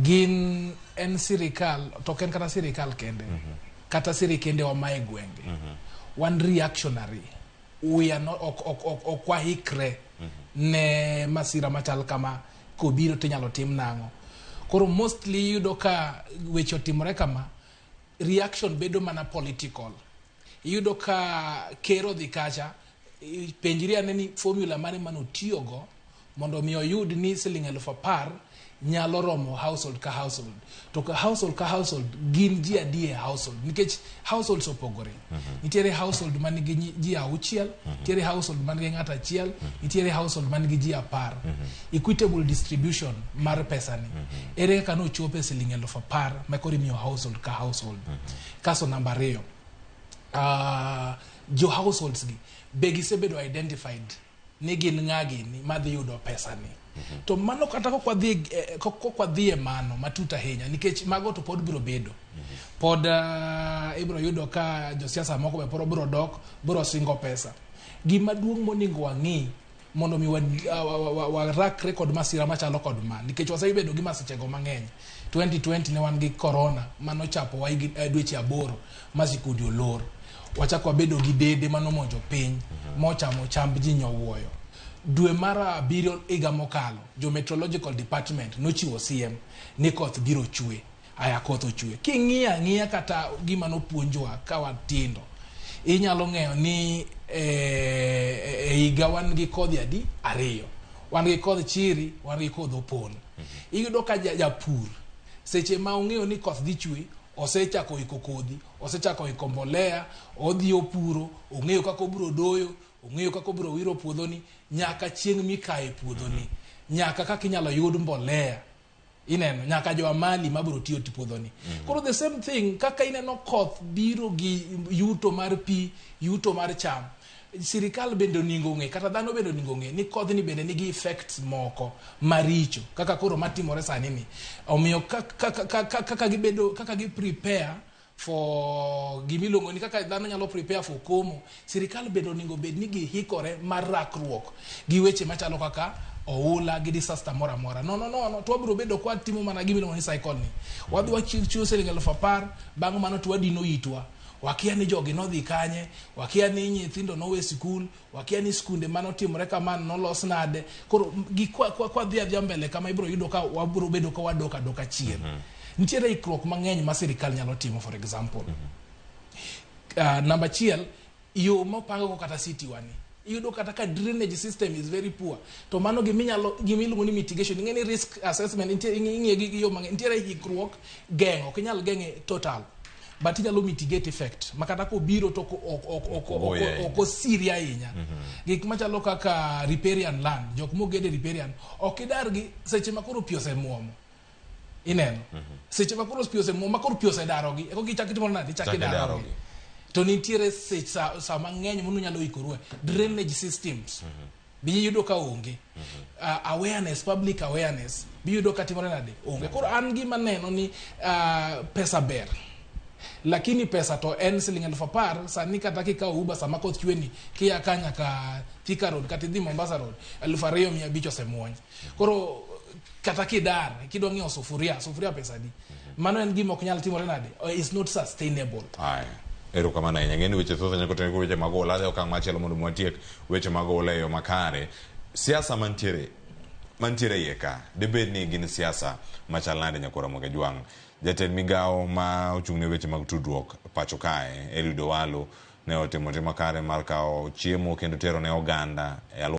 Gin en sirikal to ok en kata sirikal kende. Kata sirikendewa mae gwenge. Wan reactionary. We are not, ok, ok, ok, ok wahikre ne masira machal kama kobiro tinyalo tim nang'o. Koro mostly iyudo ka weche otimore kama, reaction bedo mana political. Iyudo ka ker odhi kacha, penjri ane ni formula mane manotiyogo mondo mi oyud ni siling 10,000 nyalo romo household ka household. To ka household ka household gin ji adi e household? Nikech households opogore. Nitiere household man gi ji auchiel, nitiere household man gi ng'ato achiel, nitiere household man gi ji 10. Equitable distribution mar pesa ni. Ere kaka nochopo e siling 10,000 ma koro imiyo household ka household? Kaso namba 2, jo households gi be gisebedo identified ni gin ng'a gini madhi yudo pesa ni? To mano kata kok wadhi e mano matut ahinya, nikech mago to pod biro bedo pod ibiro yudo ka josiasa moko be pod biro dok biro singo pesa. Gima duong' monego wang'i mondo mi warakre kod masira machalo kod ma, nikech wasebedo gi masichego mang'eny. 2020 ne wan gi corona manochapo wa dweche 8 ma sikundi olor. Wachako wabedo gi dede manomonjo piny mochamo chamb ji nyowuoyo. Dwe mar 7 higa mokalo, jo meteorological department nochiwo siem ni koth biro chwe. Aya, koth ochwe. King'iyo ang'iya kata gima nopuonjwa ka watindo, inyalo ng'eyo ni e higa wan gi kodhi adi? Ariyo. Wan gi kodh chiri, wan gi kodh opon. Iyudo ka japur seche ma ong'eyo ni koth dhi chwe, osechako iko kodhi, osechako iko mbolea, odhi opuro, ong'eyo kaka obiro doyo, ong'eyo kaka obiro wiro puodhoni, nyaka chieng' mikaye puodhoni, nyaka kaka inyalo yud mbolea, ineno nyaka jo amali mabiro tiyo ti puodhoni. Koro the same thing, kaka ineno koth biro gi yuto mar pi, yuto mar cham, sirikal bende onego ong'e, kata dhano bende onego ong'e ni kodhni bende nigi effects moko maricho kaka koro matimore sani ni. Omiyo kaka gibedo, kaka gi prepare for gimiluongo ni kaka dhano nyalo prepare for komo, sirikal bende onego bed ni gihikore mar rakruok gi weche machalo kaka oula gi disaster moro amora. No, no, no, no, to wabiro bedo kwa timo mana gimiluongo ni cycle ni. Wadhi wachiwo siling 10,000, bang' mano to wadino itwa. Wakia ni jogi nodhi kanye, wakia ni nyithindo nowe sikul, wakia ni skunde manotimore kamano nolos nade. Koro gi kwa dhi adhiya mbele kama, ibiro yudo ka wabiro bedo ka wadok adoka chien. Nitiere ikruok mang'eny ma sirikal nyalo timo. For example, namba achiel, yo mopango kata city wani, iyudo kata ka drainage system is very poor, to mano giminyalo, gimiluongo ni mitigation. Ing'e ni risk assessment nitie, ing'iye gi yo mang'eny. Nitiere hikruok geng'o, ok inyal geng'e total, but inyalo mitigate effect ma kata kobiro to Ogoyi ahinya. ok osiri ahinya. Gik machalo kaka riparian land, jok mogede riparian ok idargi seche ma koro pi osemuomo. Ineno seche ma koro pi osemuomo, ma koro pi osedarogi, eko gichako itimo nade? Ichako Ichako idarogi. idarogi. To nitiere sech sa mang'eny mondo nyalo ikorue drainage systems bi iyudo ka onge awareness, public awareness bi iyudo ka timore nade? Onge. Koro an gima neno ni pesa ber, lakini pesa to en siling 10,000 sani. Kata kikawo Uber sama koth chwe ni kia ka nyaka Thika Road kata idhi Mombasa Road, 2500 osemuony. Koro kata kidar kidwa ng'iewo sufuria, sufuria pesa adi? Mano en gima ok nyal timore nade? Is not sustainable. Aya, erokamano ahinya. Ng'eni weche thoth ahinya kotenore kod weche mag oula. Adhi e okang' machielo mondo mi watiek weche mag oula e yo makare. Siasa mantiere iye ka, dibed ni gin siasa machal nade, Nyakwar Ramogi Ajwang'? Jatend migawo ma ochung' ne weche mag tudruok pacho kae, Eliud Owalo, ne otimo tim makare mar kawo chiemo kendo tero ne oganda e